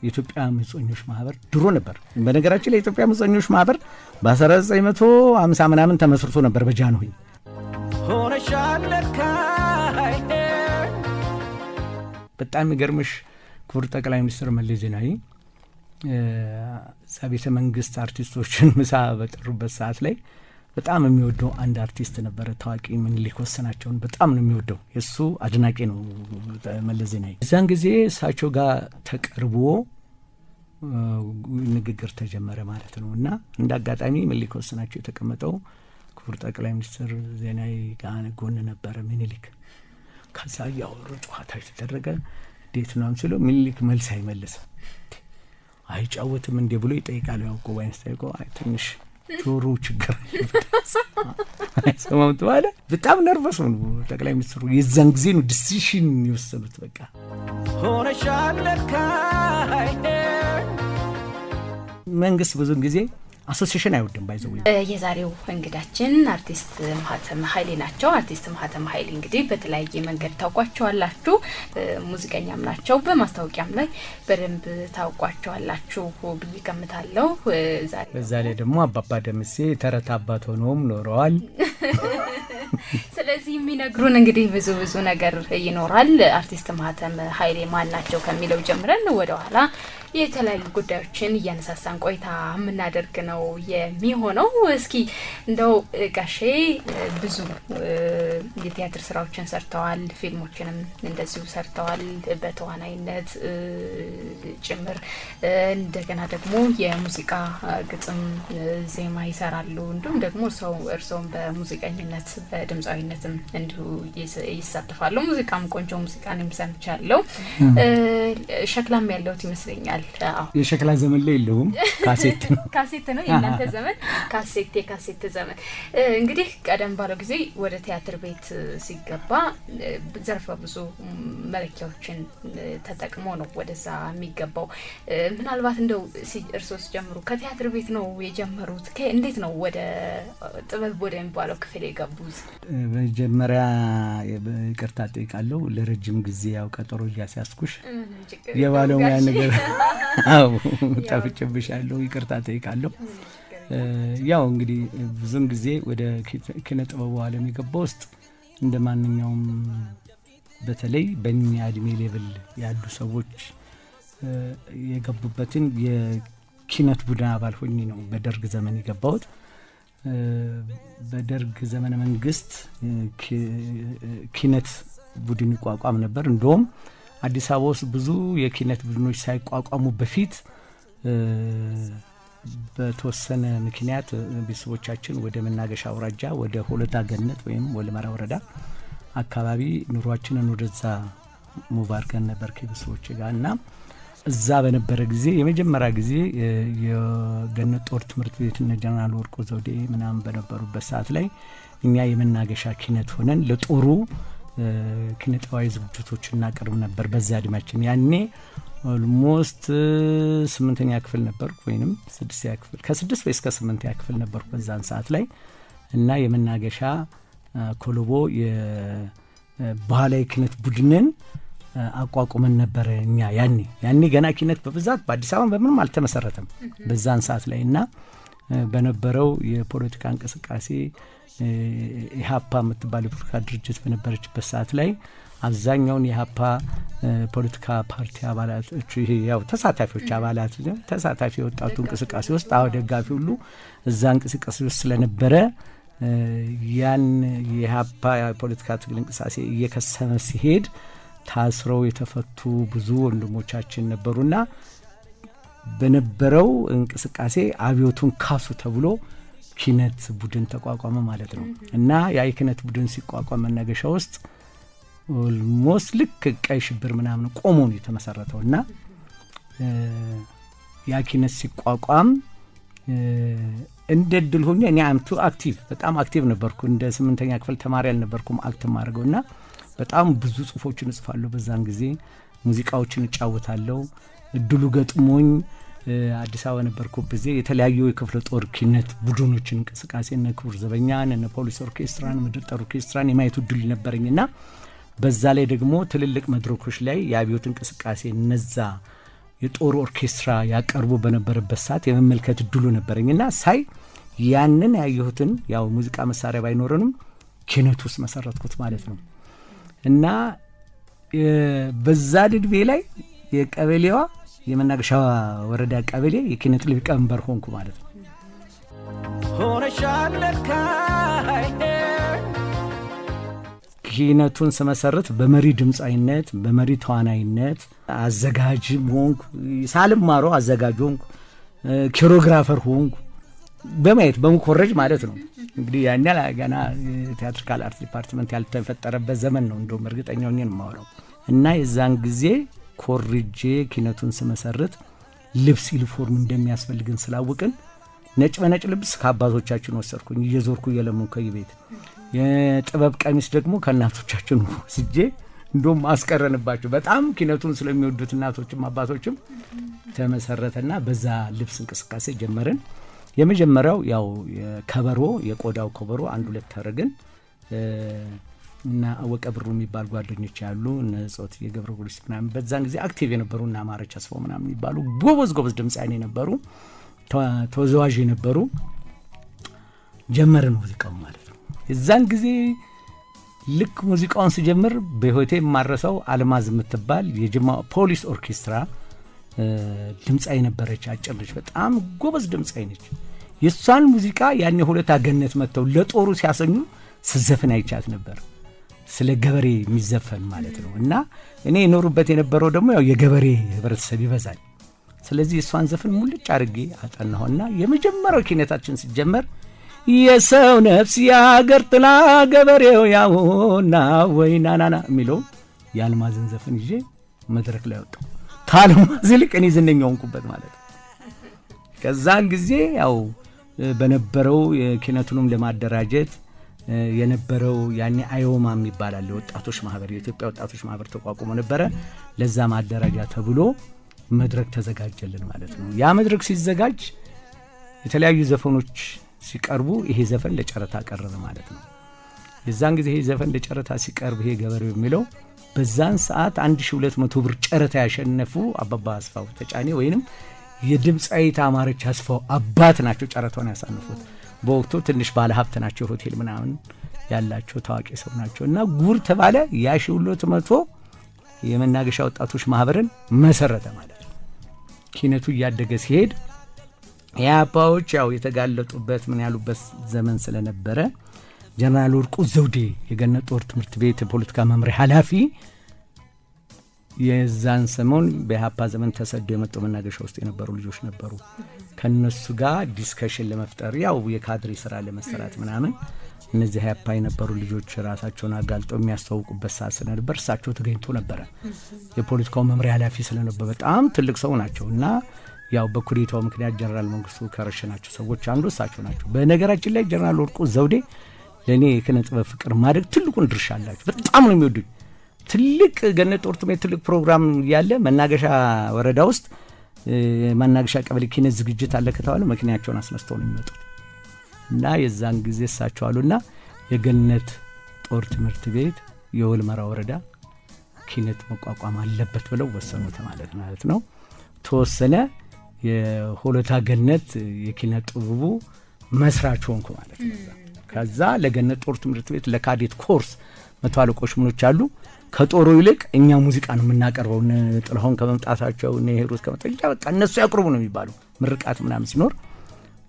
የኢትዮጵያ አመፀኞች ማህበር ድሮ ነበር። በነገራችን ላይ የኢትዮጵያ አመፀኞች ማህበር በ1950 ምናምን ተመስርቶ ነበር በጃንሆይ። ሆነሻል ለካ። በጣም የሚገርምሽ ክቡር ጠቅላይ ሚኒስትር መለስ ዜናዊ እዛ ቤተ መንግስት አርቲስቶችን ምሳ በጠሩበት ሰዓት ላይ በጣም የሚወደው አንድ አርቲስት ነበረ፣ ታዋቂ ምኒልክ ወሰናቸውን በጣም ነው የሚወደው። የእሱ አድናቂ ነው መለስ ዜናዊ። እዛን ጊዜ እሳቸው ጋር ተቀርቦ ንግግር ተጀመረ ማለት ነው። እና እንደ አጋጣሚ ምኒልክ ወሰናቸው የተቀመጠው ክቡር ጠቅላይ ሚኒስትር ዜናዊ ጋር ጎን ነበረ ምኒልክ። ከዛ እያወሩ ጨዋታ የተደረገ እንዴት ነው ሲለው ምኒልክ መልስ አይመልስም። አይጫወትም እንዴ ብሎ ይጠይቃል። ያው ጉባኤን ስጠይቀው አይ ትንሽ ጆሮ ችግር አይሰማም ተባለ። በጣም nervous ሆኑ ጠቅላይ ሚኒስትሩ። የዛን ጊዜ ነው decision የወሰኑት። በቃ ሆነሻል ለካ። መንግስት ብዙን ጊዜ association አይወድም by the way። የዛሬው እንግዳችን አርቲስት ማህተም ኃይሌ ናቸው። አርቲስት ማህተም ኃይሌ እንግዲህ በተለያየ መንገድ ታውቋቸዋላችሁ። ሙዚቀኛም ናቸው። በማስታወቂያም ላይ በደንብ ታውቋቸዋላችሁ ብዬ ገምታለሁ። ዛሬ በዛ ላይ ደግሞ አባባ ደምሴ ተረት አባት ሆነውም ኖረዋል። ስለዚህ የሚነግሩን እንግዲህ ብዙ ብዙ ነገር ይኖራል። አርቲስት ማህተም ኃይሌ ማን ናቸው ከሚለው ጀምረን ወደ ኋላ የተለያዩ ጉዳዮችን እያነሳሳን ቆይታ የምናደርግ ነው የሚሆነው። እስኪ እንደው ጋሼ ብዙ የቲያትር ስራዎችን ሰርተዋል፣ ፊልሞችንም እንደዚሁ ሰርተዋል በተዋናይነት ጭምር። እንደገና ደግሞ የሙዚቃ ግጥም፣ ዜማ ይሰራሉ። እንዲሁም ደግሞ እርስዎም በሙዚቀኝነት በድምፃዊነትም እንዲሁ ይሳተፋሉ። ሙዚቃም ቆንጆ ሙዚቃንም ሰምቻለሁ። ሸክላም ያለውት ይመስለኛል። አዎ። የሸክላ ዘመን ላይ የለውም፣ ካሴት ነው። ካሴት ነው የእናንተ ዘመን፣ ካሴት የካሴት ዘመን። እንግዲህ ቀደም ባለው ጊዜ ወደ ቲያትር ቤት ሲገባ ዘርፈ ብዙ መለኪያዎችን ተጠቅሞ ነው ወደዛ የሚገባው። ምናልባት እንደው እርስዎ ሲጀምሩ ከቲያትር ቤት ነው የጀመሩት? እንዴት ነው ወደ ጥበብ ወደሚባለው ክፍል የገቡት? መጀመሪያ ይቅርታ ጠይቃለሁ። ለረጅም ጊዜ ያው ቀጠሮ እያስያዝኩሽ የባለሙያ ነገር አዎ ጠፍቼብሻለሁ፣ ይቅርታ ጠይቃለሁ። ያው እንግዲህ ብዙን ጊዜ ወደ ኪነ ጥበቡ ዓለም የገባ ውስጥ እንደ ማንኛውም በተለይ በእኛ እድሜ level ያሉ ሰዎች የገቡበትን የኪነት ቡድን አባል ሆኜ ነው በደርግ ዘመን የገባሁት። በደርግ ዘመነ መንግስት ኪነት ቡድን ይቋቋም ነበር። እንደውም አዲስ አበባ ውስጥ ብዙ የኪነት ቡድኖች ሳይቋቋሙ በፊት በተወሰነ ምክንያት ቤተሰቦቻችን ወደ መናገሻ አውራጃ ወደ ሆለታ ገነት ወይም ወለመራ ወረዳ አካባቢ ኑሯችንን ወደዛ move አድርገን ነበር ከቤተሰቦች ጋር። እና እዛ በነበረ ጊዜ የመጀመሪያ ጊዜ የገነት ጦር ትምህርት ቤት እነ ጀነራል ወርቁ ዘውዴ ምናምን በነበሩበት ሰዓት ላይ እኛ የመናገሻ ኪነት ሆነን ለጦሩ ኪነ ጥበባዊ ዝግጅቶች እናቀርብ ነበር። በዛ እድሜያችን ያኔ almost ስምንተኛ ክፍል ነበርኩ ወይንም ስድስተኛ ክፍል፣ ከስድስት ወይ እስከ ስምንተኛ ክፍል ነበርኩ በዛን ሰዓት ላይ። እና የመናገሻ ኮሎቦ የባህላዊ ኪነት ቡድንን አቋቁመን ነበረ እኛ ያኔ። ገና ኪነት በብዛት በአዲስ አበባ በምንም አልተመሰረተም በዛን ሰዓት ላይ። እና በነበረው የፖለቲካ እንቅስቃሴ ኢህአፓ የምትባል የፖለቲካ ድርጅት በነበረችበት ሰዓት ላይ አብዛኛውን የኢህአፓ ፖለቲካ ፓርቲ አባላት፣ ይሄ ያው ተሳታፊዎች፣ አባላት ተሳታፊ የወጣቱ እንቅስቃሴ ውስጥ አዎ ደጋፊ ሁሉ እዛ እንቅስቃሴ ውስጥ ስለነበረ ያን የኢህአፓ የፖለቲካ ትግል እንቅስቃሴ እየከሰመ ሲሄድ ታስረው የተፈቱ ብዙ ወንድሞቻችን ነበሩና በነበረው እንቅስቃሴ አብዮቱን ካሱ ተብሎ ኪነት ቡድን ተቋቋመ ማለት ነው። እና ያ የኪነት ቡድን ሲቋቋም መናገሻ ውስጥ almost ልክ ቀይ ሽብር ምናምን ቆሞ ነው የተመሰረተው። እና ያ ኪነት ሲቋቋም እንደ እድል ሆኜ እኔ I'm too active፣ በጣም active ነበርኩ። እንደ ስምንተኛ ክፍል ተማሪ አልነበርኩም act ማድረገው። እና በጣም ብዙ ጽሁፎችን እጽፋለሁ። በዛን ጊዜ ሙዚቃዎችን እጫወታለሁ። እድሉ ገጥሞኝ አዲስ አበባ ነበርኩ ጊዜ የተለያዩ የክፍለ ጦር ኪነት ቡድኖችን እንቅስቃሴ እነ ክቡር ዘበኛን፣ እነ ፖሊስ ኦርኬስትራን፣ ምድር ጦር ኦርኬስትራን የማየቱ እድል ነበረኝ። እና በዛ ላይ ደግሞ ትልልቅ መድረኮች ላይ የአብዮት እንቅስቃሴ እነዛ የጦር ኦርኬስትራ ያቀርቡ በነበረበት ሰዓት የመመልከት እድሉ ነበረኝ እና ሳይ ያንን ያየሁትን ያው ሙዚቃ መሳሪያ ባይኖረንም ኪነት ውስጥ መሰረትኩት ማለት ነው። እና በዛ እድሜ ላይ የቀበሌዋ የመናገሻ ወረዳ ቀበሌ የኪነት ሊቀመንበር ሆንኩ ማለት ነው። ሆነሻል ለካ። ኪነቱን ስመሰርት በመሪ ድምፃዊነት፣ በመሪ ተዋናይነት አዘጋጅም ሆንኩ። ሳልማረው አዘጋጅ ሆንኩ፣ choreographer ሆንኩ። በማየት በመኮረጅ ማለት ነው። እንግዲህ ያን ገና theatrical art department ያልተፈጠረበት ዘመን ነው። እንደውም እርግጠኛ ሆኜ ነው የማወራው። እና የዛን ጊዜ ኮርጄ ኪነቱን ስመሰርት ልብስ ዩኒፎርም እንደሚያስፈልግን ስላወቅን ነጭ በነጭ ልብስ ከአባቶቻችን ወሰድኩኝ፣ እየዞርኩ እየለመንኩ ከየቤት። የጥበብ ቀሚስ ደግሞ ከእናቶቻችን ወስጄ እንደውም አስቀረንባቸው። በጣም ኪነቱን ስለሚወዱት እናቶችም አባቶችም ተመሰረተና በዛ ልብስ እንቅስቃሴ ጀመርን። የመጀመሪያው ያው ከበሮ፣ የቆዳው ከበሮ አንድ ሁለት አደረግን እና አወቀ ብሩ የሚባል ጓደኞች ያሉ፣ እነ ጾትዬ ገብረ ጊዮርጊስ ምናምን በዛን ጊዜ active የነበሩ፣ እና አማረች አስፋው ምናምን የሚባሉ ጎበዝ ጎበዝ ድምፃውያን የነበሩ፣ ተወዛዋዥ የነበሩ፣ ጀመርን ሙዚቃው ማለት ነው። የዛን ጊዜ ልክ ሙዚቃውን ስጀምር በህይወቴ የማረሰው አልማዝ የምትባል የጅማ ፖሊስ ኦርኬስትራ ድምፃዊ ነበረች። አጭር ልጅ፣ በጣም ጎበዝ ድምፃዊ ነች። የእሷን ሙዚቃ ያኔ ሆለታ ገነት መጥተው ለጦሩ ሲያሰኙ ስዘፍን አይቻት ነበር። ስለ ገበሬ የሚዘፈን ማለት ነው። እና እኔ የኖሩበት የነበረው ደግሞ ያው የገበሬ ህብረተሰብ ይበዛል። ስለዚህ የእሷን ዘፈን ሙልጭ አድርጌ አጠናሁና የመጀመሪያው ኪነታችን ሲጀመር የሰው ነፍስ የአገር ጥላ ገበሬው ያውና ወይ ናናና የሚለው የአልማዝን ዘፈን ይዤ መድረክ ላይ ወጣሁ። ከአልማዝ ይልቅ እኔ ዝነኛ ሆንኩበት ማለት ነው። ከዛን ጊዜ ያው በነበረው ኪነቱንም ለማደራጀት የነበረው ያኔ አዮማ የሚባል አለ፣ የወጣቶች ማህበር፣ የኢትዮጵያ ወጣቶች ማህበር ተቋቁሞ ነበረ። ለዛ ማደራጃ ተብሎ መድረክ ተዘጋጀልን ማለት ነው። ያ መድረክ ሲዘጋጅ የተለያዩ ዘፈኖች ሲቀርቡ ይሄ ዘፈን ለጨረታ ቀረበ ማለት ነው። የዛን ጊዜ ይሄ ዘፈን ለጨረታ ሲቀርብ ይሄ ገበሬው የሚለው በዛን ሰዓት 1200 ብር ጨረታ ያሸነፉ አባባ አስፋው ተጫኔ ወይንም የድምፃዊት አማረች አስፋው አባት ናቸው ጨረታውን ያሳነፉት። በወቅቱ ትንሽ ባለ ሀብት ናቸው፣ ሆቴል ምናምን ያላቸው ታዋቂ ሰው ናቸው። እና ጉር ተባለ፣ ያ 1200 የመናገሻ ወጣቶች ማህበርን መሰረተ ማለት ነው። ኪነቱ እያደገ ሲሄድ የአባዎች ያው የተጋለጡበት ምን ያሉበት ዘመን ስለነበረ ጀነራል ወርቁ ዘውዴ የገነት ጦር ትምህርት ቤት የፖለቲካ መምሪያ ኃላፊ የዛን ሰሞን በኢህአፓ ዘመን ተሰደው የመጡ መናገሻ ውስጥ የነበሩ ልጆች ነበሩ። ከነሱ ጋር discussion ለመፍጠር ያው የካድሬ ስራ ለመሰራት ምናምን እነዚህ ኢህአፓ የነበሩ ልጆች ራሳቸውን አጋልጠው የሚያስተዋውቁበት ሰዓት ስለነበር እሳቸው ተገኝቶ ነበረ። የፖለቲካው መምሪያ ኃላፊ ስለነበር በጣም ትልቅ ሰው ናቸው እና ያው በኩዴታው ምክንያት ጀነራል መንግስቱ ከረሸናቸው ሰዎች አንዱ እሳቸው ናቸው። በነገራችን ላይ ጀነራል ወርቁ ዘውዴ ለእኔ የኪነ ጥበብ ፍቅር ማደግ ትልቁን ድርሻ አላቸው። በጣም ነው የሚወዱኝ። ትልቅ ገነት ጦር ትምህርት ትልቅ ፕሮግራም ያለ መናገሻ ወረዳ ውስጥ መናገሻ ቀበሌ ኪነት ዝግጅት አለ ከተባለ መኪናቸውን አስነስተው ነው የሚመጡት። እና የዛን ጊዜ እሳቸው አሉና የገነት ጦር ትምህርት ቤት የወልመራ ወረዳ ኪነት መቋቋም አለበት ብለው ወሰኑት ማለት ነው። ተወሰነ። የሆለታ ገነት የኪነት ጥበቡ መስራች ሆንኩ ማለት ነው። ከዛ ለገነት ጦር ትምህርት ቤት ለ cadet course መቶ አለቆች ምኖች አሉ። ከጦሩ ይልቅ እኛ ሙዚቃ ነው የምናቀርበው። እነ ጥላሁን ከመምጣታቸው፣ እነ ሄሮስ ከመምጣታቸው በቃ እነሱ ያቅርቡ ነው የሚባለው። ምርቃት ምናምን ሲኖር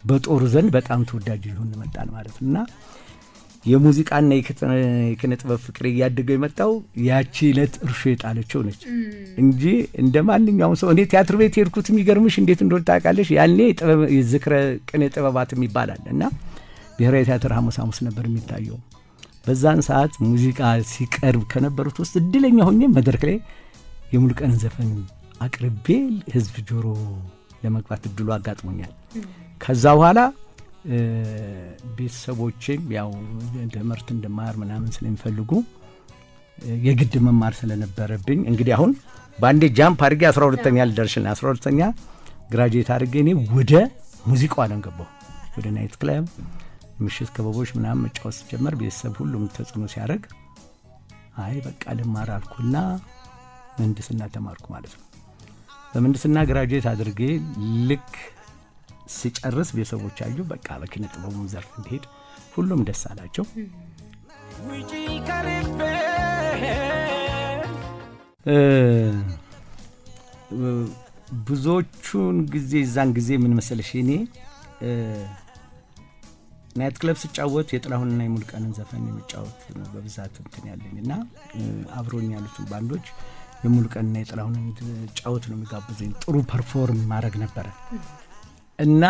በጦሩ ዘንድ በጣም ተወዳጅ ይሆን መጣል ማለት ነው። እና የሙዚቃና የኪነ ጥበብ ፍቅሬ እያደገው የመጣው ያቺ ዕለት እርሾ የጣለችው ነች እንጂ እንደ ማንኛውም ሰው እኔ ቲያትር ቤት የሄድኩት የሚገርምሽ እንዴት እንደሆነ ታውቃለሽ? ያኔ ዝክረ ቅኔ ጥበባት የሚባል አለ እና ብሔራዊ ቲያትር ሐሙስ ሐሙስ ነበር የሚታየው። በዛን ሰዓት ሙዚቃ ሲቀርብ ከነበሩት ውስጥ እድለኛ ሆኜ መድረክ ላይ የሙሉቀንን ዘፈን አቅርቤ ህዝብ ጆሮ ለመግባት እድሉ አጋጥሞኛል። ከዛ በኋላ ቤተሰቦቼም ያው ትምህርት እንድማር ምናምን ስለሚፈልጉ የግድ መማር ስለነበረብኝ እንግዲህ አሁን በአንዴ jump አድርጌ 12ኛ ልደርሽና 12ኛ graduate አድርጌ እኔ ወደ ሙዚቃው ዓለም ገባሁ። ወደ night club ምሽት ክበቦች ምናምን መጫወት ስጀምር ቤተሰብ ሁሉም ተጽዕኖ ሲያደርግ አይ በቃ ልማር አልኩና ምህንድስና ተማርኩ ማለት ነው። በምህንድስና graduate አድርጌ ልክ ስጨርስ ቤተሰቦች አዩ፣ በቃ በኪነ ጥበቡ ዘርፍ እንዲሄድ ሁሉም ደስ አላቸው። ውጪ ከልቤ። ብዙዎቹን ጊዜ እዛን ጊዜ ምን መሰለሽ፣ እኔ night club ስጫወት የጥላሁንና የሙሉቀንን ዘፈን የሚጫወት ነው በብዛት እንትን ያለኝ። እና አብሮኝ ያሉትን ባንዶች የሙሉቀንና የጥላሁንን ጫወት ነው የሚጋብዘኝ። ጥሩ perform ማድረግ ነበረ። እና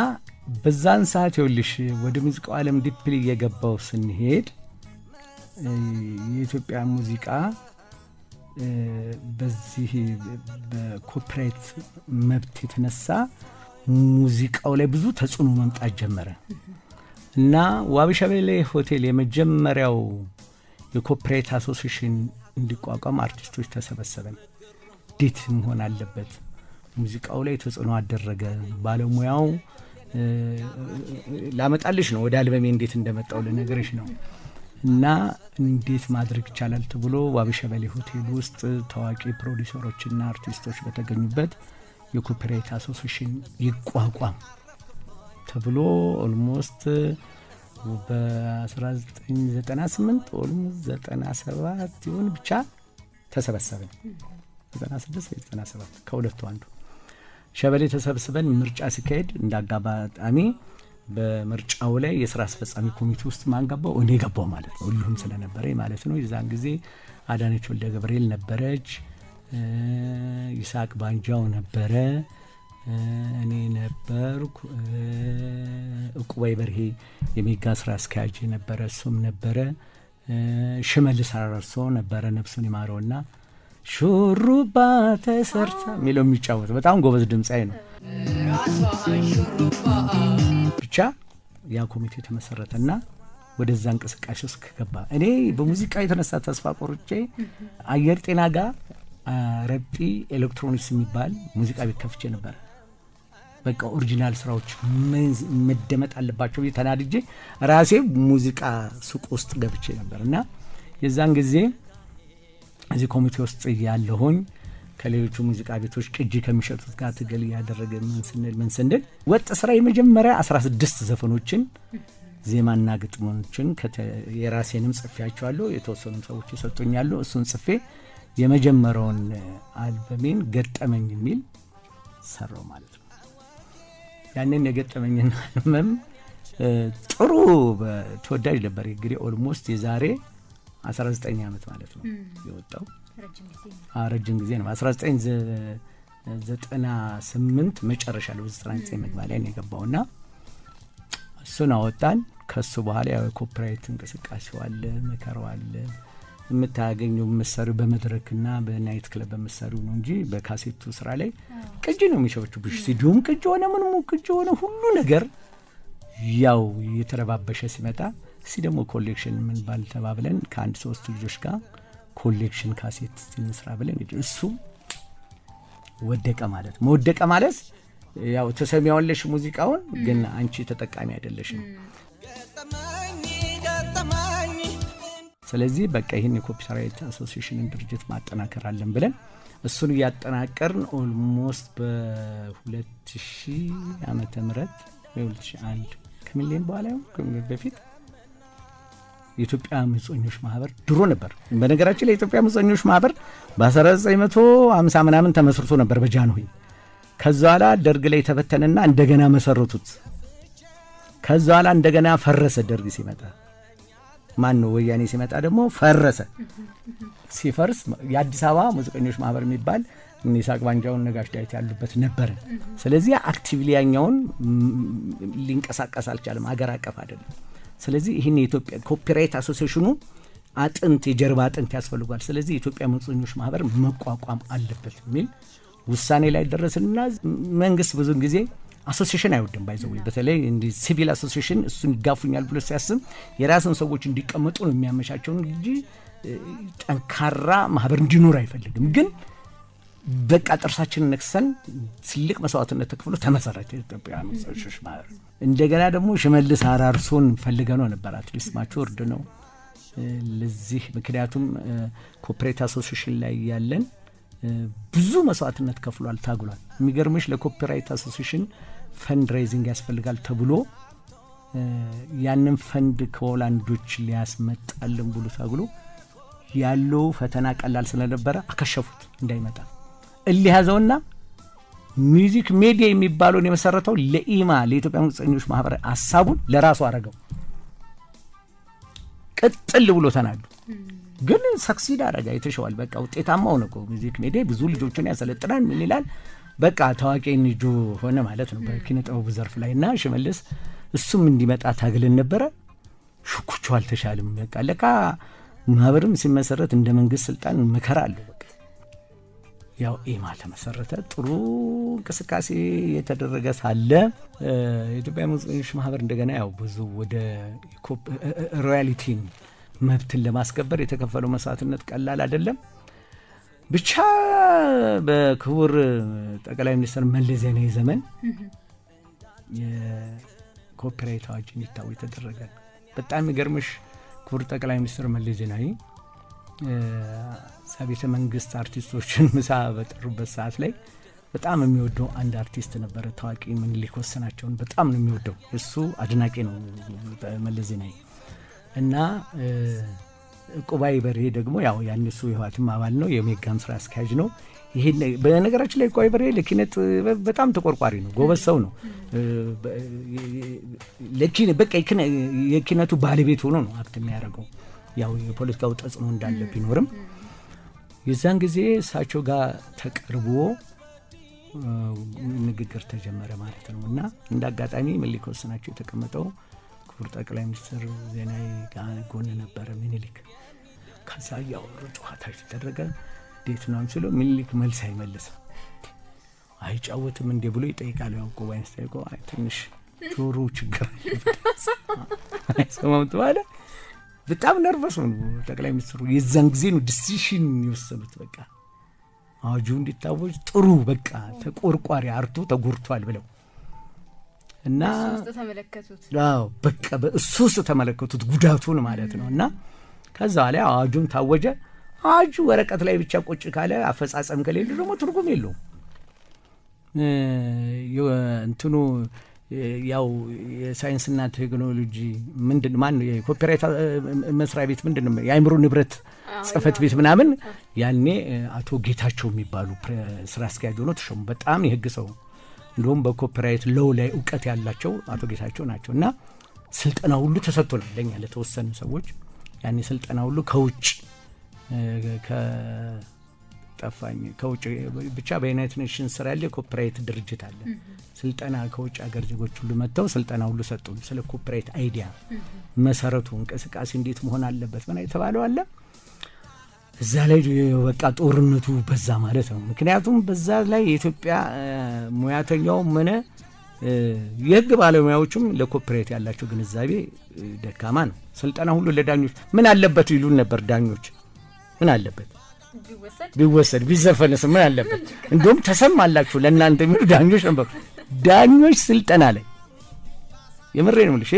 በዛን ሰዓት ይኸውልሽ ወደ ሙዚቃው ዓለም deeply እየገባው ስንሄድ የኢትዮጵያ ሙዚቃ በዚህ በ copyright መብት የተነሳ ሙዚቃው ላይ ብዙ ተጽዕኖ መምጣት ጀመረ። እና ዋቢ ሸበሌ ሆቴል የመጀመሪያው የ copyright association እንዲቋቋም አርቲስቶች ተሰበሰበን። እንዴት መሆን አለበት? ሙዚቃው ላይ ተጽዕኖ አደረገ። ባለሙያው ላመጣልሽ ነው፣ ወደ አልበሜ እንዴት እንደመጣው ልነግርሽ ነው። እና እንዴት ማድረግ ይቻላል ተብሎ ዋቢ ሸበሌ ሆቴል ውስጥ ታዋቂ ፕሮዲውሰሮችና አርቲስቶች በተገኙበት የ copyright association ይቋቋም ተብሎ almost በ1998፣ almost 97 ይሁን ብቻ ተሰበሰብን። 96 ወይ 97 ከሁለቱ አንዱ። ሸበሌ ተሰብስበን ምርጫ ሲካሄድ እንደ አጋጣሚ በምርጫው ላይ የስራ አስፈጻሚ ኮሚቴ ውስጥ ማን ገባው? እኔ ገባው ማለት ነው። ሁሉም ስለነበረ ማለት ነው። የዛን ጊዜ አዳነች ወልደ ገብርኤል ነበረች፣ ይስሐቅ ባንጃው ነበረ፣ እኔ ነበርኩ፣ እቁባይ በርሄ የሜጋ ስራ አስኪያጅ ነበረ፣ እሱም ነበረ፣ ሽመልስ አራርሶ ነበረ፣ ነፍሱን ይማረውና ሹሩባ ተሰርታ የሚለው የሚጫወት በጣም ጎበዝ ድምፃዊ ነው። ብቻ ያ ኮሚቴ ተመሰረተና ወደዛ እንቅስቃሴ ውስጥ ከገባ እኔ በሙዚቃ የተነሳ ተስፋ ቆርጬ አየር ጤና ጋር ረጲ ኤሌክትሮኒክስ የሚባል ሙዚቃ ቤት ከፍቼ ነበረ። በቃ original ስራዎች መደመጥ አለባቸው ብዬ ተናድጄ ራሴ ሙዚቃ ሱቅ ውስጥ ገብቼ ነበር። እና የዛን ጊዜ እዚህ ኮሚቴ ውስጥ ያለሁኝ ከሌሎቹ ሙዚቃ ቤቶች ቅጂ ከሚሸጡት ጋር ትግል እያደረገ ምን ስንል ምን ስንል ወጥ ስራ የመጀመሪያ 16 ዘፈኖችን ዜማና ግጥሞችን የራሴንም ጽፌያቸዋለሁ። የተወሰኑ ሰዎች ይሰጡኛሉ። እሱን ጽፌ የመጀመሪያውን አልበሜን ገጠመኝ የሚል ሰራው ማለት ነው። ያንን የገጠመኝን አልበም ጥሩ ተወዳጅ ነበር። እንግዲህ almost የዛሬ 19 ዓመት ማለት ነው የወጣው። ረጅም ጊዜ ነው። 1998 መጨረሻ ላይ፣ 99 መግቢያ ላይ ነው የገባውና እሱን አወጣን። ከሱ በኋላ ያው የ copyright እንቅስቃሴው አለ፣ መከራው አለ። የምታገኘው የምትሰሪው በመድረክና በ night club በምትሰሪው ነው እንጂ በካሴቱ ስራ ላይ ቅጂ ነው የሚሸበችብሽ። ሲዲውም ቅጂ ሆነ፣ ምንም ቅጂ ሆነ፣ ሁሉ ነገር ያው የተረባበሸ ሲመጣ እስቲ ደግሞ collection ምን ባል ተባብለን ከአንድ ሶስት ልጆች ጋር collection ካሴት እንስራ ብለን እሱ ወደቀ ማለት። መወደቀ ማለት ያው ተሰሚያለሽ ሙዚቃውን፣ ግን አንቺ ተጠቃሚ አይደለሽም። ስለዚህ በቃ ይህን የ copyright association ን ድርጅት ማጠናከር አለን ብለን እሱን እያጠናቀርን almost በ2000 ዓመተ ምህረት ወይ 2001 ከሚሊዮን በኋላ ይሁን በፊት የኢትዮጵያ ሙዚቀኞች ማህበር ድሮ ነበር። በነገራችን ላይ የኢትዮጵያ ሙዚቀኞች ማህበር በ1950 ምናምን ተመስርቶ ነበር በጃንሆይ። ከዛ በኋላ ደርግ ላይ ተበተነና እንደገና መሰረቱት። ከዛ በኋላ እንደገና ፈረሰ። ደርግ ሲመጣ፣ ማን ነው፣ ወያኔ ሲመጣ ደግሞ ፈረሰ። ሲፈርስ የአዲስ አበባ ሙዚቀኞች ማህበር የሚባል እነ ይስሐቅ ባንጃውን ነጋሽ ዳዊት ያሉበት ነበረ። ስለዚህ actively ያኛውን ሊንቀሳቀስ አልቻለም። አገር አቀፍ አይደለም። ስለዚህ ይህን የኢትዮጵያ copyright association ኑ አጥንት፣ የጀርባ አጥንት ያስፈልጓል። ስለዚህ የኢትዮጵያ ሙዚቀኞች ማህበር መቋቋም አለበት የሚል ውሳኔ ላይ ደረስንና መንግስት ብዙን ጊዜ association አይወድም፣ by the way፣ በተለይ እንዲህ civil association እሱን ይጋፉኛል ብሎ ሲያስብ የራስን ሰዎች እንዲቀመጡ ነው የሚያመቻቸው እንጂ ጠንካራ ማህበር እንዲኖር አይፈልግም። ግን በቃ ጥርሳችንን ነክሰን ትልቅ መስዋዕትነት ተከፍሎ ተመሰረተ የኢትዮጵያ ሙዚቀኞች ማህበር። እንደገና ደግሞ ሽመልስ አራርሶን ፈልገነው ነበር። At least matured ነው ለዚህ፣ ምክንያቱም copyright association ላይ ያለን ብዙ መስዋዕትነት ከፍሏል፣ ታግሏል። የሚገርምሽ ለ copyright association fundraising ያስፈልጋል ተብሎ ያንን ፈንድ ከሆላንዶች ሊያስመጣልን ብሎ ታግሎ ያለው ፈተና ቀላል ስለነበረ አከሸፉት እንዳይመጣ። እልህ ያዘውና Music Mayday የሚባለውን የመሰረተው ለኢማ፣ ለኢትዮጵያ ሙዚቀኞች ማህበር ሀሳቡን ለራሱ አረገው። ቅጥል ብሎ ተናዱ። ግን succeed አረጋ፣ የተሸዋል። በቃ ውጤታማ ሆነ እኮ። Music Mayday ብዙ ልጆችን ያሰለጥናል። ምን ይላል፣ በቃ ታዋቂ ልጁ ሆነ ማለት ነው በኪነ ጥበቡ ዘርፍ ላይ። እና ሽመልስ እሱም እንዲመጣ ታግልን ነበረ። ሽኩቹ አልተሻልም። በቃ ለካ ማህበርም ሲመሰረት እንደ መንግስት ስልጣን መከራ አለው። በቃ ያው ኢማ ተመሰረተ። ጥሩ እንቅስቃሴ የተደረገ ሳለ የኢትዮጵያ ሙዚቀኞች ማህበር እንደገና ያው ብዙ ወደ royalty ን መብትን ለማስከበር የተከፈለው መስዋዕትነት ቀላል አይደለም። ብቻ በክቡር ጠቅላይ ሚኒስትር መለስ ዜናዊ ዘመን የ copyright አዋጅ እንዲታወጅ ተደረገ። በጣም የሚገርምሽ ክቡር ጠቅላይ ሚኒስትር መለስ ዜናዊ እዛ ቤተ መንግስት አርቲስቶችን ምሳ በጠሩበት ሰዓት ላይ በጣም የሚወደው አንድ አርቲስት ነበረ፣ ታዋቂ ምኒልክ ወሰናቸውን በጣም ነው የሚወደው። እሱ አድናቂ ነው መለስ ዜናዊ። እና ዕቁባይ በርሄ ደግሞ ያው ያንሱ የህወሓትም አባል ነው፣ የሜጋም ስራ አስኪያጅ ነው። ይሄ በነገራችን ላይ ዕቁባይ በርሄ ለኪነ ጥበብ በጣም ተቆርቋሪ ነው፣ ጎበዝ ሰው ነው። ለኪነ በቃ የኪነቱ ባለቤት ሆኖ ነው act የሚያደርገው። ያው የፖለቲካው ተጽዕኖ እንዳለ ቢኖርም የዛን ጊዜ እሳቸው ጋር ተቀርቦ ንግግር ተጀመረ ማለት ነው። እና እንደ አጋጣሚ ምኒልክ ወሰናቸው የተቀመጠው ክቡር ጠቅላይ ሚኒስትር ዜናዊ ጋር ጎን ነበረ ምኒልክ። ከዛ እያወሩ ጨዋታ ተደረገ። እንዴት ነው ሲሉ ምኒልክ መልስ አይመልስም። አይጫወትም እንዴ ብሎ ይጠይቃል። ያው ዕቁባይን ሲጠይቀው አይ ትንሽ ጆሮ ችግር አለበት አይሰማም ተባለ። በጣም nervous ሆኑ ጠቅላይ ሚኒስትሩ። የዛን ጊዜ ነው decision የወሰኑት። በቃ አዋጁ እንዲታወጅ ጥሩ በቃ ተቆርቋሪ art ኡ ተጎድቷል ብለው እና ተመለከቱት። አዎ በቃ በእሱ ውስጥ ተመለከቱት ጉዳቱን ማለት ነው። እና ከዛ ላይ አዋጁም ታወጀ። አዋጁ ወረቀት ላይ ብቻ ቁጭ ካለ አፈጻጸም ከሌለ ደግሞ ትርጉም የለውም። እንትኑ ያው የሳይንስና ቴክኖሎጂ ምንድን ማን የ copyright መስሪያ ቤት ምንድን ነው የአእምሮ ንብረት ጽህፈት ቤት ምናምን ያኔ አቶ ጌታቸው የሚባሉ ስራ አስኪያጅ ሆነው ተሾሙ። በጣም የህግ ሰው፣ እንደውም በ copyright law ላይ እውቀት ያላቸው አቶ ጌታቸው ናቸው። እና ስልጠና ሁሉ ተሰጥቶናል ለኛ ለተወሰኑ ሰዎች። ያኔ ስልጠና ሁሉ ከውጭ ከጠፋኝ ከውጭ ብቻ በ United Nations ስራ ያለ የ copyright ድርጅት አለ። ስልጠና ከውጭ ሀገር ዜጎች ሁሉ መጥተው ስልጠና ሁሉ ሰጡ። ስለ copyright idea መሰረቱ እንቅስቃሴ እንዴት መሆን አለበት ምናምን የተባለው አለ። እዛ ላይ በቃ ጦርነቱ በዛ ማለት ነው። ምክንያቱም በዛ ላይ የኢትዮጵያ ሙያተኛውም ሆነ የህግ ባለሙያዎቹም ለ copyright ያላቸው ግንዛቤ ደካማ ነው። ስልጠና ሁሉ ለዳኞች ምን አለበት ይሉን ነበር። ዳኞች ምን አለበት ቢወሰድ ቢዘፈንስ ምን አለበት? እንደውም ተሰማላችሁ ለእናንተ የሚሉ ዳኞች ነበሩ። ዳኞች ስልጠና ላይ የምሬ ነው የምልሽ፣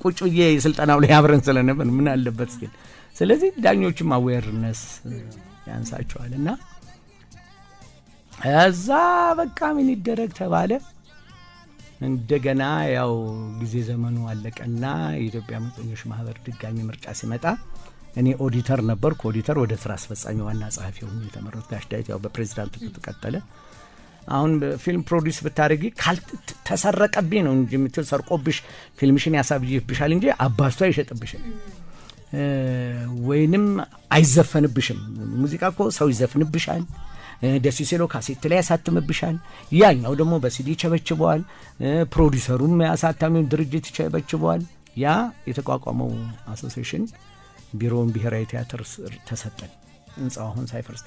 ቁጭ ብዬ ስልጠናው ላይ አብረን ስለነበር ምን አለበት ሲል፣ ስለዚህ ዳኞችም awareness ያንሳቸዋል። እና እዛ በቃ ምን ይደረግ ተባለ። እንደገና ያው ጊዜ ዘመኑ አለቀና የኢትዮጵያ ሙዚቀኞች ማህበር ድጋሚ ምርጫ ሲመጣ እኔ ኦዲተር ነበርኩ። ኦዲተር ወደ ስራ አስፈጻሚ ዋና ጸሐፊ ሆኜ የተመረጥኩት። ጋሽ ዳዊት ያው በፕሬዚዳንቱ ተቀጠለ። አሁን ፊልም produce ብታደርጊ ተሰረቀብኝ ነው እንጂ የምትይው፣ ሰርቆብሽ ፊልምሽን ያሳብይብሻል እንጂ አባዝቶ አይሸጥብሽም፣ ወይንም አይዘፈንብሽም። ሙዚቃ እኮ ሰው ይዘፍንብሻል፣ ደስ ሲለው ካሴት ላይ ያሳትምብሻል። ያኛው ደግሞ በሲዲ ይቸበችበዋል። ፕሮዲሰሩም ያሳታሚውን ድርጅት ይቸበችበዋል። ያ የተቋቋመው association ቢሮውን ብሔራዊ ቲያትር ስር ተሰጠን። ህንጻው አሁን ሳይፈርስ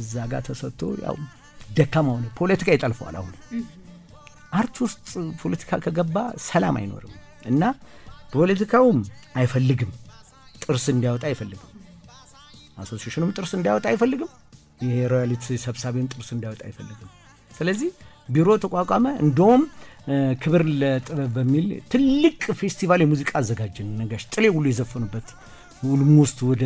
እዛ ጋር ተሰጥቶ ያው ደካማ ሆነ። ፖለቲካ ይጠልፈዋል። አሁን art ውስጥ ፖለቲካ ከገባ ሰላም አይኖርም እና ፖለቲካውም አይፈልግም፣ ጥርስ እንዲያወጣ አይፈልግም። association ኑም ጥርስ እንዲያወጣ አይፈልግም። ይሄ royalty ሰብሳቢውን ጥርስ እንዲያወጣ አይፈልግም። ስለዚህ ቢሮ ተቋቋመ። እንደውም ክብር ለጥበብ በሚል ትልቅ ፌስቲቫል የሙዚቃ አዘጋጅን። ነጋሽ ጥሌ ሁሉ የዘፈኑበት almost ወደ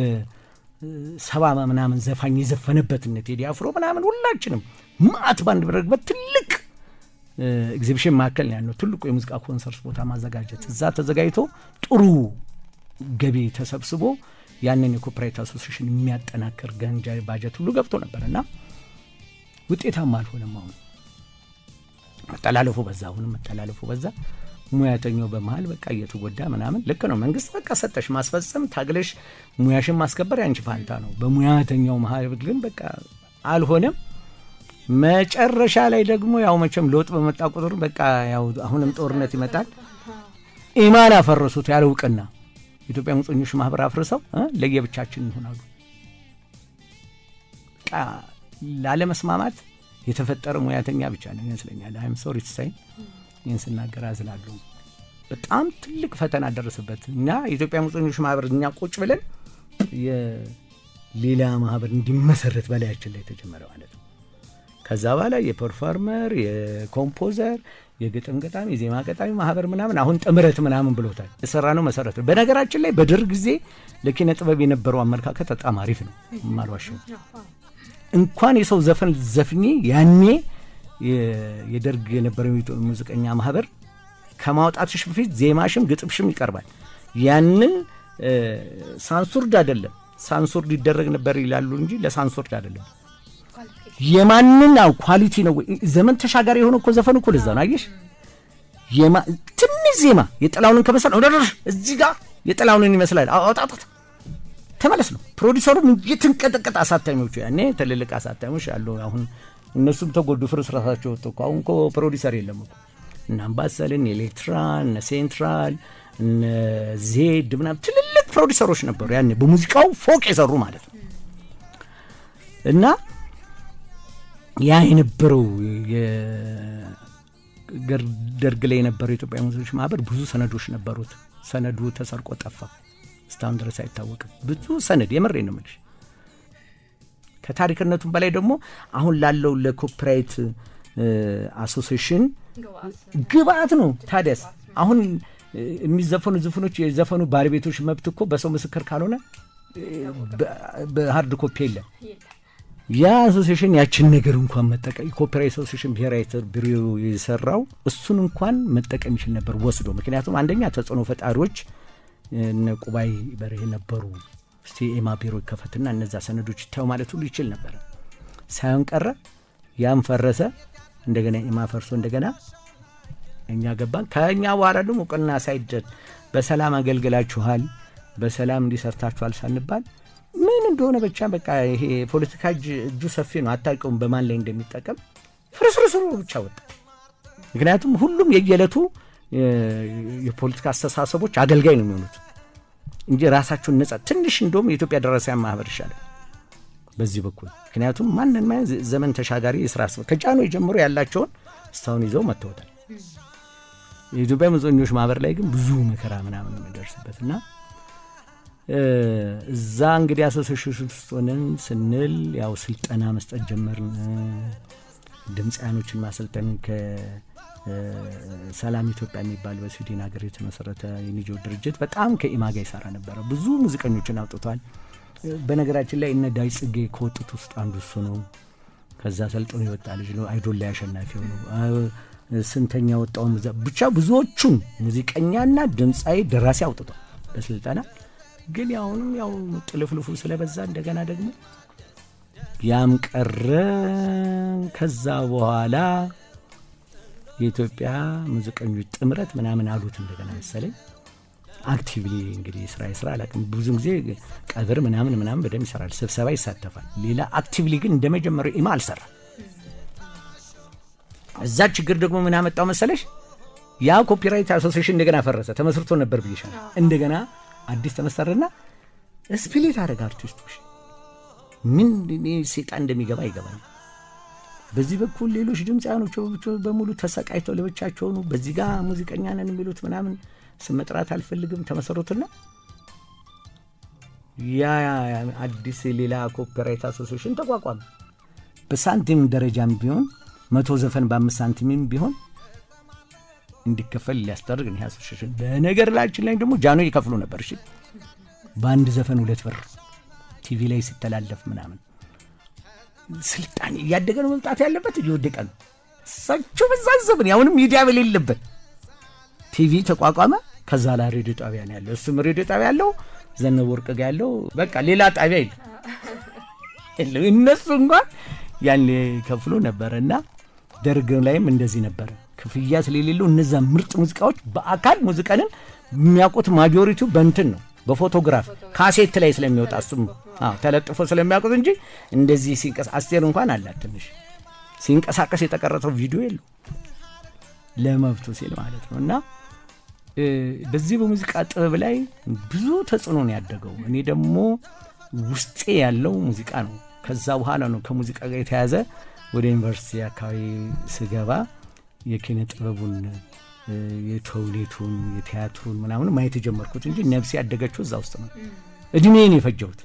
70 ምናምን ዘፋኝ የዘፈነበት እነ ቴዲ አፍሮ ምናምን ሁላችንም ማአት ባንድ ብረግበት ትልቅ ኤግዚቢሽን ማዕከል ነው ያለው። ትልቁ የሙዚቃ ኮንሰርት ቦታ ማዘጋጀት እዛ ተዘጋጅቶ ጥሩ ገቢ ተሰብስቦ ያንን የ copyright association የሚያጠናክር ገንዘብ ባጀት ሁሉ ገብቶ ነበርና ውጤታማ አልሆነም። አሁን መጠላለፉ በዛ፣ አሁንም መጠላለፉ በዛ። ሙያተኛው በመሃል በቃ እየተጎዳ ምናምን። ልክ ነው፣ መንግስት በቃ ሰጠሽ ማስፈጸም፣ ታግለሽ ሙያሽን ማስከበር ያንቺ ፋንታ ነው። በሙያተኛው መሃል ግን በቃ አልሆነም። መጨረሻ ላይ ደግሞ ያው መቼም ለውጥ በመጣ ቁጥር በቃ ያው አሁንም ጦርነት ይመጣል። ኢማን አፈረሱት ያለ እውቅና። የኢትዮጵያ ሙዚቀኞች ማህበር አፍርሰው ለየብቻችን እንሆናሉ። በቃ ላለመስማማት የተፈጠረ ሙያተኛ ብቻ ነው ይመስለኛል። I'm sorry to say፣ ይህን ስናገር አዝናለሁ። በጣም ትልቅ ፈተና ደረሰበት እና የኢትዮጵያ ሙዚቀኞች ማህበር እኛ ቁጭ ብለን የሌላ ማህበር እንዲመሰረት በላያችን ላይ ተጀመረ ማለት ነው። ከዛ በኋላ የ performer፣ የ composer፣ የግጥም ገጣሚ፣ የዜማ ገጣሚ ማህበር ምናምን አሁን ጥምረት ምናምን ብሎታል። የሰራ ነው መሰረት ነው። በነገራችን ላይ በደርግ ጊዜ ለኪነ ጥበብ የነበረው አመለካከት በጣም አሪፍ ነው። የማልዋሸው እንኳን የሰው ዘፈን ዘፍኜ ያኔ የደርግ የነበረው ሙዚቀኛ ማህበር ከማውጣትሽ በፊት ዜማሽም ግጥምሽም ይቀርባል። ያንን ሳንሱርድ አይደለም፣ ሳንሱርድ ይደረግ ነበር ይላሉ እንጂ ለሳንሱርድ አይደለም። የማንን quality ነው ዘመን ተሻጋሪ የሆነ እኮ ዘፈን እኮ ለዛ ነው። አየሽ፣ ትንሽ ዜማ የጥላሁንን ከመሰለ እዚህ ጋር የጥላሁንን ይመስላል አውጣጣት ተመለስ ነው። ፕሮዲሰሩ እየተንቀጠቀጠ አሳታሚዎቹ ያኔ ትልልቅ አሳታሚዎች አሉ። አሁን እነሱም ተጎዱ፣ ፍርስራሳቸው ወጥቶ እኮ አሁን እኮ ፕሮዲሰር የለም እኮ። እነ አምባሰልን፣ ኤሌክትራን፣ እነ ሴንትራል፣ እነ ዜድ ምናምን ትልልቅ ፕሮዲሰሮች ነበሩ ያኔ በሙዚቃው ፎቅ የሰሩ ማለት ነው። እና ያ የነበረው ደርግ ላይ የነበረው የኢትዮጵያ ሙዚቀኞች ማህበር ብዙ ሰነዶች ነበሩት። ሰነዱ ተሰርቆ ጠፋ። እስካሁን ድረስ አይታወቅም። ብዙ ሰነድ፣ የምሬ ነው የምልሽ። ከታሪክነቱም በላይ ደግሞ አሁን ላለው ለ copyright association ግብአት ነው። ታዲያስ አሁን የሚዘፈኑ ዘፈኖች የዘፈኑ ባለቤቶች መብት እኮ በሰው ምስክር ካልሆነ በ hard copy የለም። ያ association ያችን ነገር እንኳን መጠቀም copyright association ብሔራዊ ቢሮ የሰራው እሱን እንኳን መጠቀም ይችል ነበር ወስዶ። ምክንያቱም አንደኛ ተጽዕኖ ፈጣሪዎች እነ ቁባይ በርሄ ነበሩ። እስቲ ኤማ ቢሮ ይከፈትና እነዛ ሰነዶች ይታዩ ማለት ሁሉ ይችል ነበር። ሳይሆን ቀረ። ያም ፈረሰ። እንደገና ኤማ ፈርሶ እንደገና እኛ ገባን። ከእኛ በኋላ ደግሞ እውቅና ሳይደር በሰላም አገልግላችኋል፣ በሰላም እንዲሰርታችኋል ሳንባል ምን እንደሆነ ብቻ በቃ ይሄ ፖለቲካ እጁ ሰፊ ነው፣ አታውቂውም በማን ላይ እንደሚጠቀም፣ ፍርስርስሩ ብቻ ወጣ። ምክንያቱም ሁሉም የየዕለቱ የፖለቲካ አስተሳሰቦች አገልጋይ ነው የሚሆኑት እንጂ ራሳቸውን ነጻ ትንሽ እንደውም የኢትዮጵያ ደራሲያን ማህበር ይሻላል በዚህ በኩል። ምክንያቱም ማንን ዘመን ተሻጋሪ የስራ ከጫኖ ጀምሮ ያላቸውን እስካሁን ይዘው መጥተውታል። የኢትዮጵያ ሙዚቀኞች ማህበር ላይ ግን ብዙ መከራ ምናምን ነው የሚደርስበት። እና እዛ እንግዲህ association ውስጥ ሆነን ስንል ያው ስልጠና መስጠት ጀመርን። ድምፃያኖችን ማሰልጠን ከሰላም ኢትዮጵያ የሚባል በስዊድን ሀገር የተመሰረተ የ NGO ድርጅት በጣም ከኢማ ጋር ይሰራ ነበረ። ብዙ ሙዚቀኞችን አውጥቷል። በነገራችን ላይ እነ ዳዊት ጽጌ ከወጡት ውስጥ አንዱ እሱ ነው። ከዛ ሰልጥኖ የወጣ ልጅ ነው። አይዶል ላይ አሸናፊ ሆነው ስንተኛ ወጣው ብቻ ብዙዎቹን ሙዚቀኛና ድምፃዊ ደራሲ አውጥቷል በስልጠና። ግን ያሁንም ያው ጥልፍልፉ ስለበዛ እንደገና ደግሞ ያም ቀረ። ከዛ በኋላ የኢትዮጵያ ሙዚቀኞች ጥምረት ምናምን አሉት እንደገና መሰለኝ። Actively እንግዲህ ስራ ስራ አላውቅም። ብዙ ጊዜ ቀብር ምናምን ምናምን በደንብ ይሰራል፣ ስብሰባ ይሳተፋል። ሌላ actively ግን እንደ መጀመሪያው ኢማ አልሰራም። እዛ ችግር ደግሞ ምን አመጣው መሰለሽ? ያ copyright association እንደገና ፈረሰ። ተመስርቶ ነበር ብዬሻለሁ። እንደገና አዲስ ተመሰረና split አደረገ አርቲስቶች። ምን ሴጣን እንደሚገባ አይገባኝ። በዚህ በኩል ሌሎች ድምፃያኖች በሙሉ ተሰቃይተው ለብቻቸው ነው። በዚህ ጋር ሙዚቀኛ ነን የሚሉት ምናምን ስም መጥራት አልፈልግም ተመሰረቱና ያ አዲስ ሌላ copyright association ተቋቋመ። በሳንቲም ደረጃም ቢሆን 100 ዘፈን በ5 ሳንቲምም ቢሆን እንዲከፈል ሊያስደርግ ነው association። በነገራችን ላይ ደግሞ ጃኖ ይከፍሉ ነበር። እሺ፣ በአንድ ዘፈን 2 ብር ቲቪ ላይ ሲተላለፍ ምናምን ስልጣኔ እያደገ ነው መምጣት ያለበት፣ እየወደቀ ነው። እሳቸው በዛ ዘመን ያሁንም ሚዲያ በሌለበት ቲቪ ተቋቋመ። ከዛ ላይ ሬዲዮ ጣቢያ ነው ያለው። እሱም ሬዲዮ ጣቢያ ያለው ዘነበ ወርቅ ጋር ያለው በቃ ሌላ ጣቢያ የለም። እነሱ እንኳን ያን ከፍሎ ነበረ እና ደርግ ላይም እንደዚህ ነበረ። ክፍያ ስለሌለው እነዛ ምርጥ ሙዚቃዎች በአካል ሙዚቃንን የሚያውቁት majority ው በእንትን ነው፣ በፎቶግራፍ ካሴት ላይ ስለሚወጣ እሱም ተለጥፎ ስለሚያውቁት እንጂ እንደዚህ ሲንቀሳቀስ አስቴር እንኳን አላት ትንሽ ሲንቀሳቀስ የተቀረጸው ቪዲዮ የለው ለመብቱ ሲል ማለት ነው። እና በዚህ በሙዚቃ ጥበብ ላይ ብዙ ተጽዕኖ ነው ያደገው። እኔ ደግሞ ውስጤ ያለው ሙዚቃ ነው። ከዛ በኋላ ነው ከሙዚቃ ጋር የተያዘ ወደ ዩኒቨርሲቲ አካባቢ ስገባ የኪነ ጥበቡን፣ የተውኔቱን፣ የቲያትሩን ምናምን ማየት የጀመርኩት እንጂ ነፍሴ ያደገችው እዛ ውስጥ ነው። እድሜን የፈጀሁት።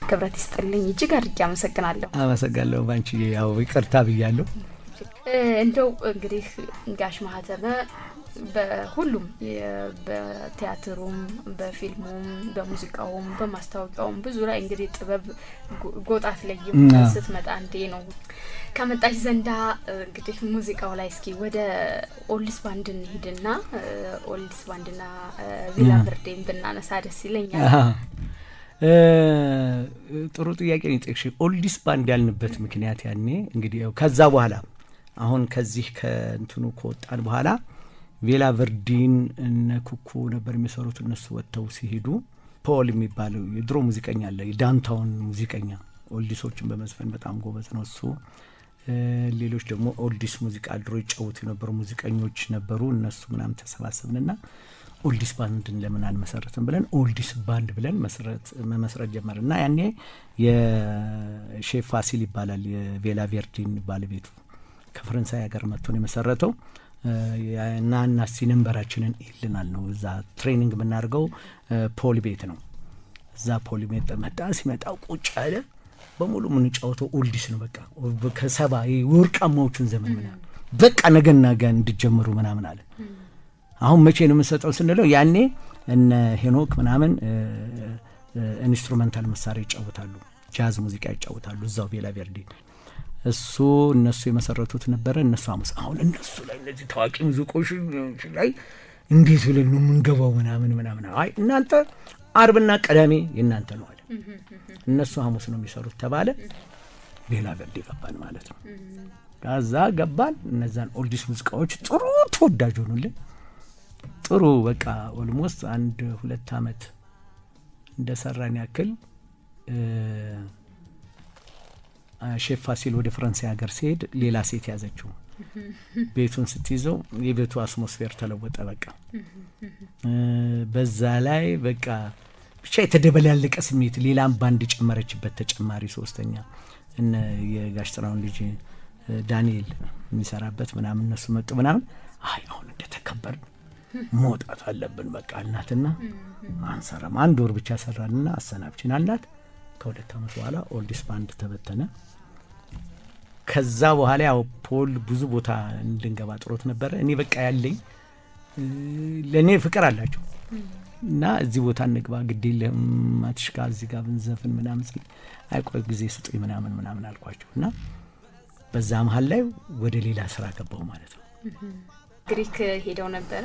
ክብረት ይስጥልኝ። እጅግ አድርጌ አመሰግናለሁ። አመሰግናለሁ ባንቺ። ያው ይቅርታ ብያለሁ። እንደው እንግዲህ ጋሽ ማህተመ በሁሉም በቲያትሩም፣ በፊልሙም፣ በሙዚቃውም፣ በማስታወቂያውም ብዙ ላይ እንግዲህ ጥበብ ጎጣት ለይም ስትመጣ እንዴ ነው ከመጣች ዘንዳ እንግዲህ ሙዚቃው ላይ እስኪ ወደ ኦልዲስ ባንድ እንሂድና ኦልዲስ ባንድና ቪላ ቨርዴን ብናነሳ ደስ ይለኛል። ጥሩ ጥያቄ ነው የጠየቅሽኝ። ኦልዲስ ባንድ ያልንበት ምክንያት ያኔ እንግዲህ ከዛ በኋላ አሁን ከዚህ ከእንትኑ ከወጣን በኋላ ቬላ ቨርዲን እነ ኩኩ ነበር የሚሰሩት። እነሱ ወጥተው ሲሄዱ ፖል የሚባለው የድሮ ሙዚቀኛ አለ፣ የ downtown ሙዚቀኛ፣ oldies ኦችን በመዝፈን በጣም ጎበዝ ነው እሱ። ሌሎች ደግሞ oldies ሙዚቃ ድሮ ይጫወቱ የነበሩ ሙዚቀኞች ነበሩ። እነሱ ምናምን ተሰባሰብንና ኦልዲስ ባንድን ለምን አንመሰረትም ብለን ኦልዲስ ባንድ ብለን መመስረት ጀመር እና ያኔ የሼፍ ፋሲል ይባላል የቬላ ቬርዲን ባለቤቱ ከፈረንሳይ ሀገር መጥቶ ነው የመሰረተው። እና እናስቲ number ኣችንን ይልናል ነው እዛ training የምናደርገው ፖል ቤት ነው። እዛ ፖል ቤት መጣ። ሲመጣ ቁጭ አለ። በሙሉ የምንጫወተው oldies ነው። በቃ ከ70 ወርቃማዎቹን ዘመን ምናምን በቃ ነገና ገ እንድጀምሩ ምናምን አለ። አሁን መቼ ነው የምንሰጠው ስንለው ያኔ እነ ሄኖክ ምናምን instrumental መሳሪያ ይጫወታሉ፣ ጃዝ ሙዚቃ ይጫወታሉ እዛው ቬላ ቬርዲ እሱ እነሱ የመሰረቱት ነበረ። እነሱ ሐሙስ አሁን እነሱ ላይ እነዚህ ታዋቂ ሙዚቆች ላይ እንዴት ብለን ነው የምንገባው ምናምን ምናምን። አይ እናንተ አርብና ቅዳሜ የእናንተ ነው አለ። እነሱ ሐሙስ ነው የሚሰሩት ተባለ። ቬላ ቨርዲ ገባን ማለት ነው። ከዛ ገባን። እነዛን oldies ሙዚቃዎች ጥሩ ተወዳጅ ሆኑልን። ጥሩ በቃ almost 1-2 አመት እንደሰራን ያክል ሼፍ ፋሲል ወደ ፈረንሳይ ሀገር ሲሄድ ሌላ ሴት ያዘችው። ቤቱን ስትይዘው የቤቱ atmosphere ተለወጠ። በቃ በዛ ላይ በቃ ብቻ የተደበላለቀ ስሜት። ሌላም ባንድ ጨመረችበት ተጨማሪ ሶስተኛ እነ የጋሽ ጥላሁን ልጅ ዳንኤል የሚሰራበት ምናምን እነሱ መጡ ምናምን። አይ አሁን እንደተከበርን መውጣት አለብን በቃ አልናትና አንሰራም። 1 ወር ብቻ ሰራንና አሰናብችን አልናት። ከ2 አመት በኋላ ኦልዲስ ባንድ ተበተነ። ከዛ በኋላ ያው ፖል ብዙ ቦታ እንድንገባ ጥሮት ነበረ። እኔ በቃ ያለኝ ለኔ ፍቅር አላቸው እና እዚህ ቦታ እንግባ ግድ የለም አትሽካ እዚህ ጋር ብንዘፍን ምናምን ስል አይቆይ ጊዜ ስጡኝ ምናምን ምናምን አልኳቸው እና በዛ መሀል ላይ ወደ ሌላ ስራ ገባሁ ማለት ነው። ግሪክ ሄደው ነበረ።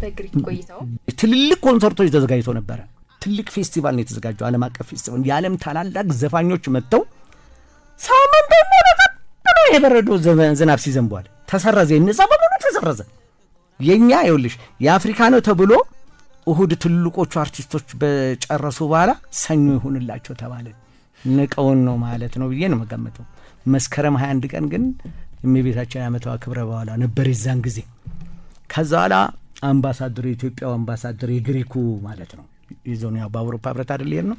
በግሪክ ቆይተው ትልልቅ ኮንሰርቶች ተዘጋጅተው ነበረ። ትልቅ ፌስቲቫል ነው የተዘጋጀው፣ ዓለም አቀፍ ፌስቲቫል። የዓለም ታላላቅ ዘፋኞች መጥተው ሳምንት በሙሉ የበረዶ ዝናብ ሲዘንቧል። ተሰረዘ፣ እነዛ በሙሉ ተሰረዘ። የኛ ይኸውልሽ የአፍሪካ ነው ተብሎ እሁድ ትልቆቹ አርቲስቶች በጨረሱ በኋላ ሰኞ ይሁንላቸው ተባለ። ንቀውን ነው ማለት ነው ብዬ ነው የምገምተው። መስከረም 21 ቀን ግን እመቤታችን ዓመታዊ ክብረ በዓሏ ነበር የዛን ጊዜ። ከዛ በኋላ አምባሳደሩ የኢትዮጵያው አምባሳደር የግሪኩ ማለት ነው ይዘው ነው በአውሮፓ ህብረት አይደል ነው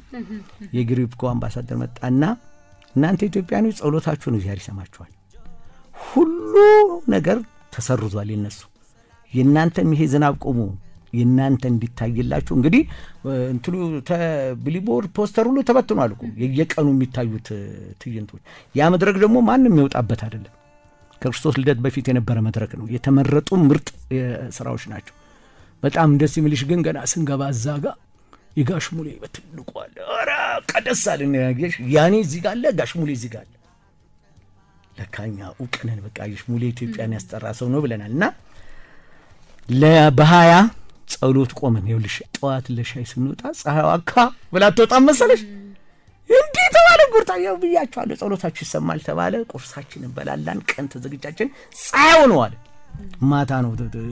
የግሪኩ አምባሳደር መጣና እናንተ ኢትዮጵያኖች ጸሎታችሁን እግዚአብሔር ይሰማችኋል፣ ሁሉ ነገር ተሰርዟል የነሱ የእናንተም ይሄ ዝናብ ቆሞ የእናንተ እንዲታይላችሁ እንግዲህ እንትኑ billboard poster ሁሉ ተበትኗል እኮ የየቀኑ የሚታዩት ትዕይንቶች። ያ መድረክ ደግሞ ማንም የሚወጣበት አይደለም። ከክርስቶስ ልደት በፊት የነበረ መድረክ ነው። የተመረጡ ምርጥ ስራዎች ናቸው። በጣም ደስ የሚልሽ ግን ገና ስንገባ እዛ ጋር የጋሽ ሙሌ በትልቁ አለ። ኧረ ቀደስ አለን። ያኔ እዚህ ጋር አለ፣ ጋሽ ሙሌ እዚህ ጋር አለ። ለካ እኛ እውቅ ነን። በቃ ጋሽ ሙሌ ኢትዮጵያን ያስጠራ ሰው ነው ብለናል። እና በ20 ጸሎት ቆመን ይኸውልሽ፣ ጠዋት ለሻይ ስንወጣ ፀሐይዋ ካ ብላ አትወጣም መሰለሽ። እንዲህ ተባለ። ጉርታ ያው ብያቸዋለሁ፣ ጸሎታችሁ ይሰማል ተባለ። ቁርሳችንን በላላን፣ ቀን ተዘግጃችን ፀሐዩ ነው አለ። ማታ ነው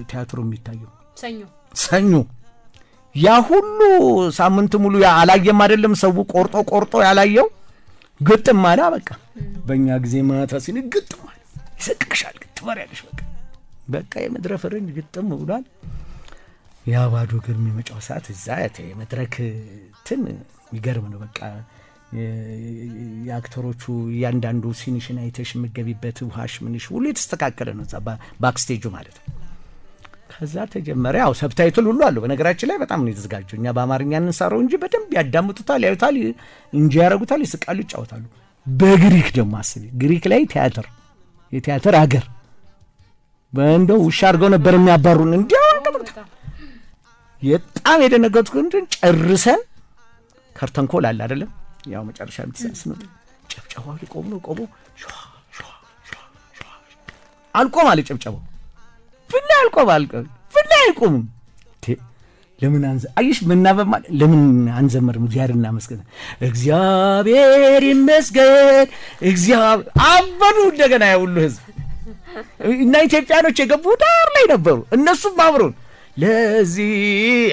ቲያትሩ የሚታየው፣ ሰኞ ሰኞ። ያ ሁሉ ሳምንት ሙሉ አላየም አይደለም ሰው ቆርጦ ቆርጦ ያላየው ግጥም አለ። በቃ በእኛ ጊዜ ማታ ሲል ግጥም አለ። ይሰቅቅሻል፣ ትፈሪያለሽ። በቃ በቃ የመድረክ ፈረንጅ ግጥም ብሏል። ያ ባዶ እግር የሚመጫው ሰዓት እዛ የመድረክ እንትን የሚገርም ነው። በቃ የ actor ኦቹ እያንዳንዱ scene ሽን አይተሽ የምትገቢበት ውሃሽ ምንሽ ሁሉ የተስተካከለ ነው፣ እዛ backstage ኡ ማለት ነው። ከዛ ተጀመረ። ያው subtitle ሁሉ አለው። በነገራችን ላይ በጣም ነው የተዘጋጀው። እኛ በአማርኛ እንሰራው እንጂ በደንብ ያዳምጡታል፣ ያዩታል፣ እንጂ ያረጉታል፣ ይስቃሉ፣ ይጫወታሉ። በግሪክ ደግሞ አስቢ፣ ግሪክ ላይ ቲያትር፣ የቲያትር አገር በእንደው ውሻ አድርገው ነበር የሚያባሩን። እንዲያው በጣም የደነገጥኩት እንትን ጨርሰን curtain call አለ አይደለም፣ ያው መጨረሻ ስንወጣ ጨብጨባው ሊቆም ነው። ቆሞ ሸዋ ሸዋ ሸዋ ሸዋ አልቆም አለ ጨብጨባው ብላ አልቆም አልቆም ብላ አይቆምም። ለምን አንዘ አይሽ መናበብ ማለት ለምን አንዘምርም? እግዚአብሔር እናመስገን፣ እግዚአብሔር ይመስገን፣ እግዚአብሔር አበዱ። እንደገና ያ ሁሉ ህዝብ እና ኢትዮጵያኖች የገቡ ዳር ላይ ነበሩ። እነሱም አብረውን ለዚህ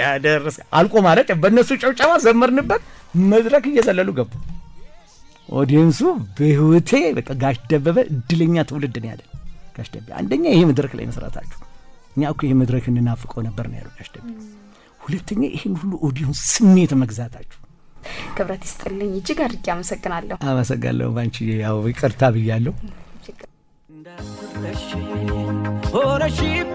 ያደረሰ አልቆ ማለት በእነሱ ጨብጨባ ዘመርንበት። መድረክ እየዘለሉ ገቡ። audience ኡ በህይወቴ በቃ ጋሽ ደበበ እድለኛ ትውልድ ነው ያለን። ጋሽ ደበበ አንደኛ ይሄ መድረክ ላይ መስራታችሁ፣ እኛ እኮ ይሄ መድረክ እንናፍቀው ነበር ነው ያለው ጋሽ ደበበ። ሁለተኛ ይህን ሁሉ audience ስሜት መግዛታችሁ። ክብረት ይስጥልኝ፣ እጅግ አድርጌ አመሰግናለሁ። አመሰግናለሁ ባንቺ። ያው ይቅርታ ብያለሁ። እንዳትረሺ ሆነሽብኛል።